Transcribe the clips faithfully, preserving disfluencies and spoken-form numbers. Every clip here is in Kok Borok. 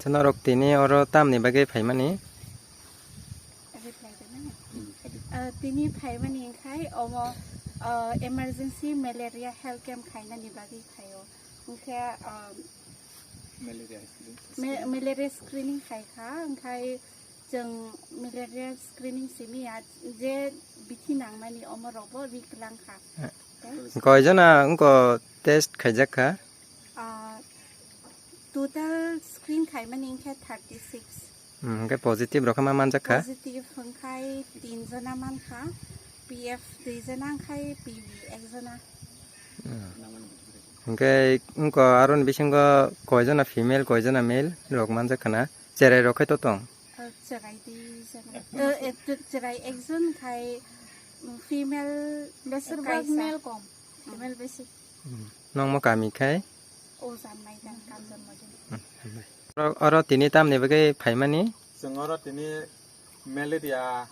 Norok tini oro tamni bagwi phaimani? Reply rwna. Ah, tini phaimani wngkhai omo, ah, emergency malaria health camp khainani bagwi phaio. Wngkhe, ah, Malaria screening. Ma-, malaria screening khaikha, wngkhai chwng malaria screening simi ya je bithi nangmani omo rokbo ri kwlangkha. Eh. Tei Koijona wngko test khaijak kha? Ah, total screen khaimani wngkhe thirty six. Hmm, hwnkhe positive rok ma manjak kha? Positive wngkhai tin jona mankha, P F dui jona wngkhai P V ek jona. Hmm. Hwnkhe wngko aroni bisingo koijona female, koijona male rok manjak khana? Cherai rok khai to tong? Ah, cherai dui jona. Eh, eh, cherai ekjon khai, mm, female Besirbag kaisa. Male kom, female besi. Hmm. Nongmo kami khai? Ojan Maidan, Kanjan Maidan. Hmm, hambai. Oro, oro tini tamni bagwi phaimani? Chwng oro tini malaria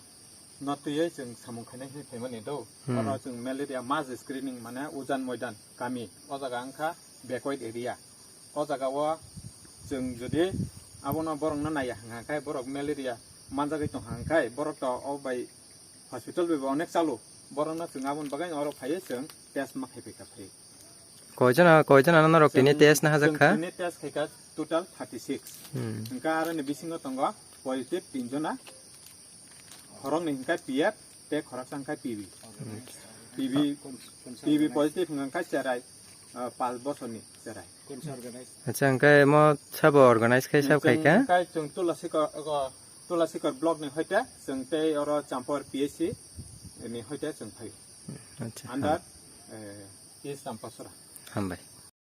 no twiwi chwng samung khainai hinwi phaimani do. Hmm. Oro chwng malaria mass screening mane Ujan Moidan kami. O jaga wngkha backward area. O jaga o chwng jodi abono borokno naiya hwnkha khe borok malaria manjagwi tongkha hwnkhe borok to o bai hospital bai bo onek chalo. Borokno chwng aboni bagwi oro phaiwi chwng test ma khai phaikha phai. Koijona, koijona norok tini Chwng, test na hajak chwng kha? Tini test khaikha total thirty six. Hmm. Hwnkha aroni bisingo tongo positive tin jona. Khoroknwi hwnkha P F tei khoroksa hwnkha P V. Hmm. P V, P V positive hwnkha cherai, ah, panch bosorni cherai. Acha, hwnkhe mo sabo organize khai sab khai kha? Hwnkhe chwng Tulasikor, ogo, Tulasikor block ni hoite chwng tei oro Champor P H C ni hoite chwng phaio. Acha, under, ham- eh, East Champasora. Hambai.